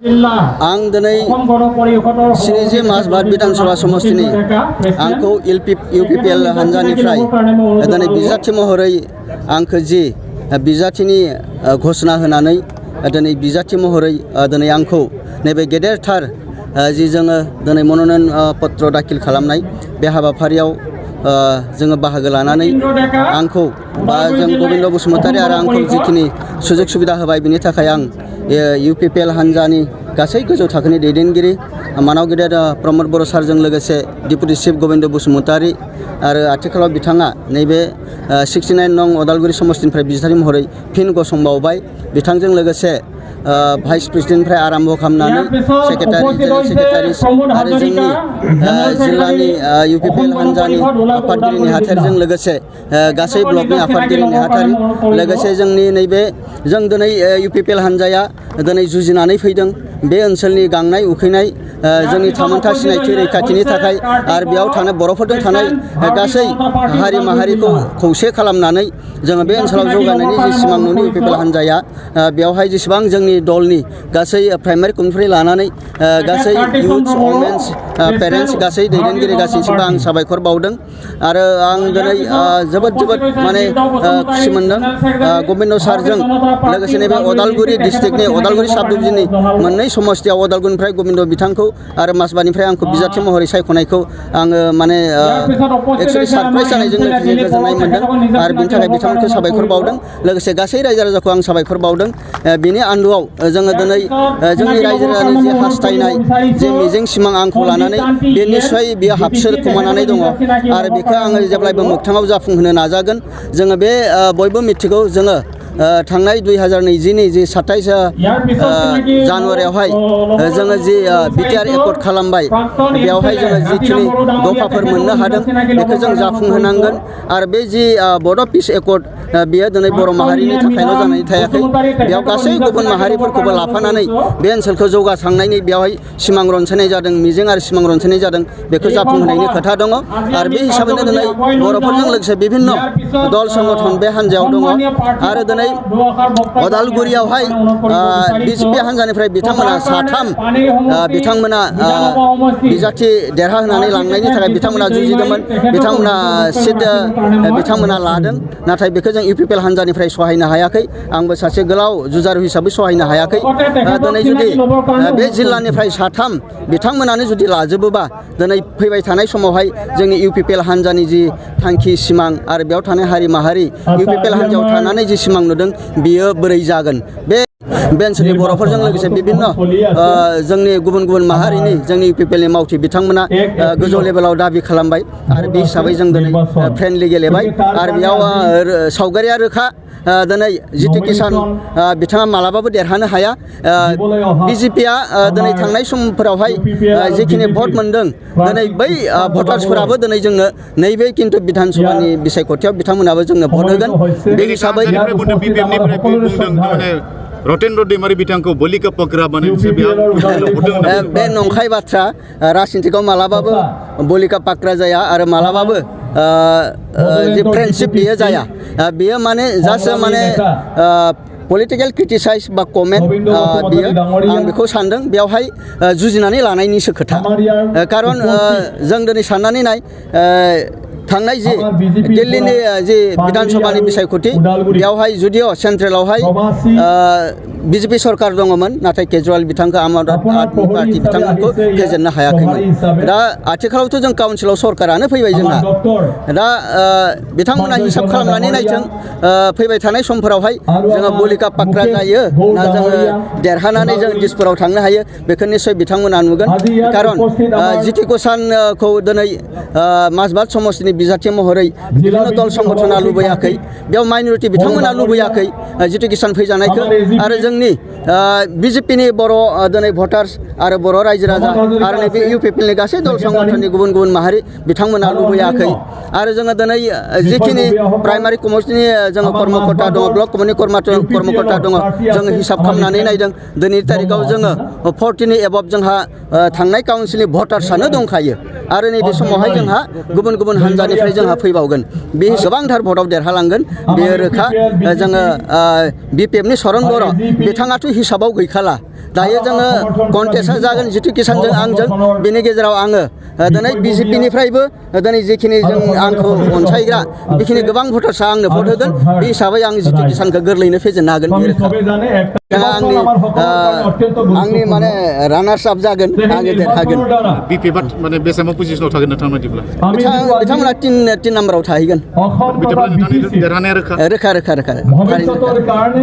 आं दिनै स्निजि मासबाद विधानसभा समष्टिनि आंखौ इउपिपिएल हान्जानिफ्राय दिनै बिजाथि महरै आंखौ जि बिजाथिनि घोषणा होनानै दिनै बिजाथि महरै दिनै आंखौ नैबे गेदेरथार जि जोङो दिनै मन'नयन पत्र दाखिल खालामनाय बे हाबाफारियाव जोङो बाहागो लानानै आंखौ बा जों गबिन्द बसुमतारी आरो आंखौ जिखिनि सुजुग सुबिदा होबाय बिनि थाखाय आं इउपिपिएल हान्जानि गासै गोजौ थाखोनि दैदेनगिरि मानाव गेदेर प्रमद बर' सारजों लोगोसे डिपुटि चिफ गबिन्द बसुमतारी आरो आथिखालाव बिथाङा नैबे 69 नं अदालगुरि समष्टिनिफ्राय बिजाथि महरै फिन गसंबावबाय बिथांजों लोगोसे भाइस प्रेसिडेन्टनिफ्राय आरम्भ खालामनानै सेक्रेटारि जेनेरेल सेक्रेटारि आरो जोंनि जिल्लानि इउपिपिएल हान्जानि आफादगिरि नेहाथारिजों लोगोसे गासै ब्लकनि आफादगिरि नेहाथारि लोगोसे जोंनि नैबे जों दिनै इउपिपिएल हान्जाया दिनै जुजिनानै फैदों बे ओनसोलनि गांनाय उखैनाय जोंनि थामोनथा सिनायथि रैखाथिनि थाखाय आरो बेयाव थानाय बर'फोरजों थानाय गासै हारि माहारिखौ खौसे खालामनानै जोङो बे ओनसोलाव जौगानायनि जि सिमां नुनि इउपिपिएल हान्जाया बेवहाय जेसेबां जोंनि दलनि गासै प्राइमारि कमिटिनिफ्राय लानानै गासै इउथ्स वमेन्स पेरेन्टस गासै दैदेनगिरि गासैसिमबो आं साबायखर बावदों आरो आं दिनै जोबोद माने खुसि मोनदों गबिन्द सारजों लोगोसे नैबे अदालगुरि डिस्ट्रिक्टनि अदालगुरि साब डिभिजननि मोननै समष्टियाव अदालगुरिनिफ्राय गबिन्द बिथांखौ आरो मासबानिफ्राय आंखौ बिजाथि महरै सायख'नायखौ आङो माने एक्चुअलि सारप्राइज जानायजों लोगोसे गोजोननाय मोनदों आरो बिनि थाखाय बिथांमोनखौ साबायखर बावदों लोगोसे गासै रायजो राजाखौ आं साबायखर बावदों बिनि आन्दोआव जोङो दिनै जोंनि रायजो राजानि जे हास्थायनाय जे मिजिं सिमां आंखौ लानानै बे निस्सय बियो हाबसोखोमानानै दङ आरो बेखौ आङो जेब्लायबो मोगथाङाव जाफुंहोनो नाजागोन जोङो बे बयबो मिथिगौ जोङो थांनाय 2020नि जि 27 जानुवारियावहाय जोङो जि बिटिआर एकर्ड खालामबाय बेवहाय जोङो जिखिनि दफाफोर मोननो हादों बेखौ जों जाफुंहोनांगोन आरो बे जि बड' पिस एकर्ड बेयो दिनै बर' माहारिनि थाखायल' जानानै थायाखै बेयाव गासै गुबुन माहारिफोरखौबो लाफानानै बे ओनसोलखौ जौगाखांनायनि बेवहाय सिमां रनसायनाय जादों मिजिं आरो सिमां रनसायनाय जादों बेखौ जाफुंहोनायनि खोथा दङ आरो बे हिसाबैनो दिनै बर'फोरजों लोगोसे बिभिन्न दल संगठन बे हान्जायाव दङ आरो दिनै अदालगुरियावहाय बिजेपि हान्जानिफ्राय बिथांमोना साथाम बिथांमोना बिजाथि देरहाहोनानै लांनायनि थाखाय बिथांमोना जुजिदोंमोन बिथांमोना सिट बिथांमोना लादों नाथाय बेखौ जों इउपिपिएल हान्जानिफ्राय सहायनो हायाखै आंबो सासे गोलाव जुजारु हिसाबै सहायनो हायाखै दिनै जुदि बे जिल्लानिफ्राय साथाम बिथांमोनानो जुदि लाजोबोबा दिनै फैबाय थानाय समावहाय जोंनि इउपिपिएल हान्जानि जि थांखि सिमां आरो बेयाव थानाय हारि माहारि इउपिपिएल हान्जायाव थानानै जि सिमां नुदों बियो बोरै जागोन बे ओनसोलनि बर'फोरजों लोगोसे बिभिन्न जोंनि गुबुन माहारिनि जोंनि इउपिपिएलनि मावथि बिथांमोना गोजौ लेभेलाव दाबि खालामबाय आरो बे हिसाबै जों दिनै फ्रेन्डलि गेलेबाय आरो बेयाव सावगारिया रोखा दिनै जितु किसान बिथाङा मालाबाबो देरहानो हाया बिजेपिया दिनै थांनाय समफोरावहाय जिखिनि भट मोनदों दिनै बै भटार्सफोराबो दिनै जोंनो नैबे खिन्थु बिधानसभानि बिसायख'थियाव बिथांमोनाबो जोंनो भट होगोन बे हिसाबै रतेन्द्र दैमारी बिथांखौ बलिका पकरा बे नंखाय बाथ्रा राजनितिकआव मालाबाबो बलिका पाक्रा जाया आरो मालाबाबो जे फ्रेन्डशिप बियो जाया बियो माने जास्ट माने पलिटिकल क्रिटिसाइज बा कमेन्ट बियो आं बेखौ सानदों बेवहाय जुजिनानै लानायनिसो खोथा खारन जों दिनै साननानै नाय थांनाय जि दिल्लीनि जि बिधानसभानि बिसायख'थि बेवहाय जुदिअ सेन्ट्रेलावहाय बिजेपि सरकार दङमोन नाथाय केजरीवाल बिथांखौ आम आदमि पार्टी बिथांमोनखौ फेजेननो हायाखैमोन दा आथिखालावथ' जों काउन्सिलाव सरकारानो फैबाय जोंहा दा बिथांमोना हिसाब खालामनानै नायथों फैबाय थानाय समफोरावहाय जोङो बलिका पाक्रा जायो ना जोङो देरहानानै जों दिसपुराव थांनो हायो बेखौ निस्सय बिथांमोना नुगोन खारन जितु किसानखौ दिनै मासबाद समष्टिनि बिजाथि महरै बिभिन्न दल संगठना लुबैयाखै बेयाव माइनरिटि बिथांमोना लुबैयाखै जितु किसान फैजानायखौ आरो जोंनि बिजेपिनि बर' दिनै भटार्स आरो बर' रायजो राजा आरो नैबे इउपिपिएलनि गासै दल संगठननि गुबुन माहारि बिथांमोना लुबैयाखै आरो जोङो दिनै जिखिनि प्राइमारि कमिटिनि जोङो कर्मकर्ता दङ ब्लक कमिटिनि कर्मकर्ता दङ जोङो हिसाब खालामनानै नायदों दिनैनि तारिखाव जोङो 40नि एबभ जोंहा थांनाय काउन्सिलनि भटार्सआनो दंखायो आरो नैबे समावहाय जोंहा गुबुन हान्जा हानजानिफ्राय जोंहा फैबावगोन बे गोबांथार भटआव देरहालांगोन बेयो रोखा जोङो BPF नि सरन बर' बिथाङाथ' हिसाबाव गैखाला दायो जोङो कन्टेस्टआ जागोन जितु किसानजों आंजों बेनि गेजेराव आङो दिनै BJP निफ्रायबो दिनै जिखिनि जों आंखौ अनसायग्रा बेखिनि गोबां भटार्सआ आंनो भट होगोन बे हिसाबै आं जितु किसानखौ गोरलैनो फेजेननो हागोन बे रोखा आंनि माने रानार्स आप जागोन आङो देरहागोन BPF माने बेसेबां पजिशनाव थागोन नोंथां बायदिब्ला बिथांमोना तीन नाम्बाराव थाहैगोन बिदिब्ला नोंथांनि देरहानाया रोखा रोखा थारैनो